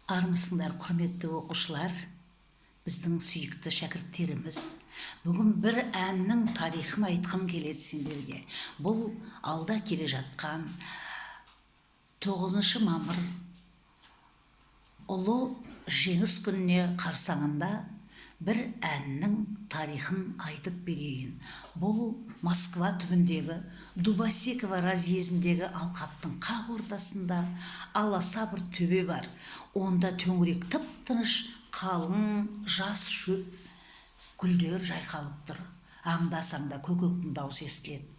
Армысыңдар, құрметті оқушылар, біздің сүйікті шәкірттеріміз! Бүгін бір әннің тарихын айтқым келеді сендерге. Бұл алда келе жатқан 9 мамыр, Ұлы Жеңіс күніне қарсаңында бір әннің тарихын айтып берейін. Бұл Москва түбіндегі Дубосеково разъезіндегі алқаптың қақ ортасында аласа бір төбе бар. Онда төңірек тып-тыныш, қалың жас шөп, гүлдер жайқалып тұр. Аңда-санда көкектің даусы естіледі.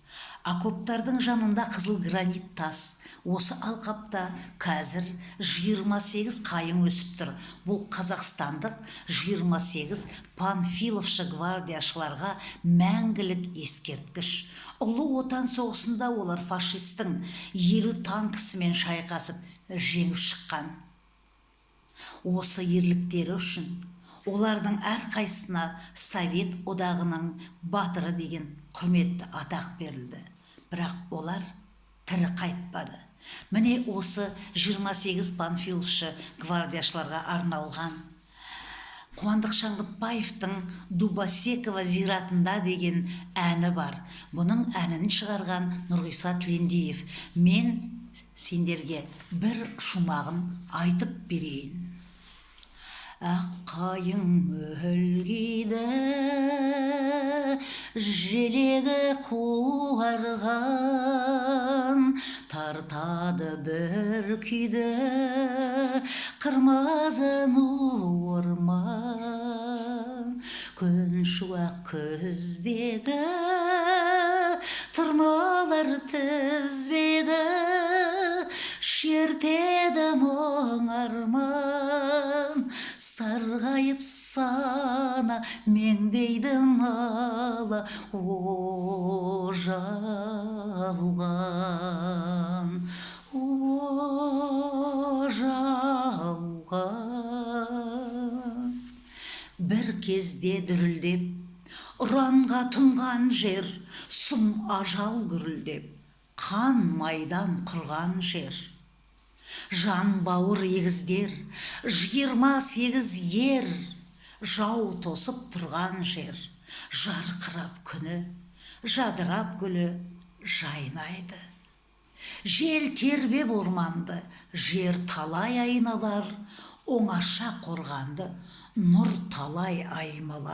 Окоптардың жанында қызыл гранит тас. Осы алқапта қазір 28 қайың өсіп тұр. Бұл қазақстандық 28 панфиловшы гвардияшыларға мәңгілік ескерткіш. Ұлы Отан соғысында олар фашистің 50 танкісімен шайқасып, жеңіп шыққан. Осы ерліктері үшін олардың әрқайсысына Совет Одағының Батыры деген құрметті атақ берілді. Бірақ олар тірі қайтпады. Міне, осы 28 панфиловшы гвардияшыларға арналған Қуандық Шаңғытбаевтың «Дубосеково зиратында» деген әні бар. Бұның әнін шығарған Нұрғиса Тілендиев. Мен сендерге бір шумағын айтып берейін. Ақ қайың мүлгиді, желегі қуарған, тартады бір күйді қырмызы ну орман. Күн шуақ күздегі тырналар тізбегі шертеді мұң, арман. Сарғайып сана меңдейді нала, о жалған, о жалған. Бір кезде дүрілдеп ұранға тұнған жер, сұм ажал гүрілдеп, қан майдан құрған жер. Жан бауыр егіздер, 28 ер, жау тосып тұрған жер. Жарқырап күні, жадырап гүлі жайнайды. Жел тербеп орманды, жер талай айналар, оңаша қорғанды нұр талай аймалар.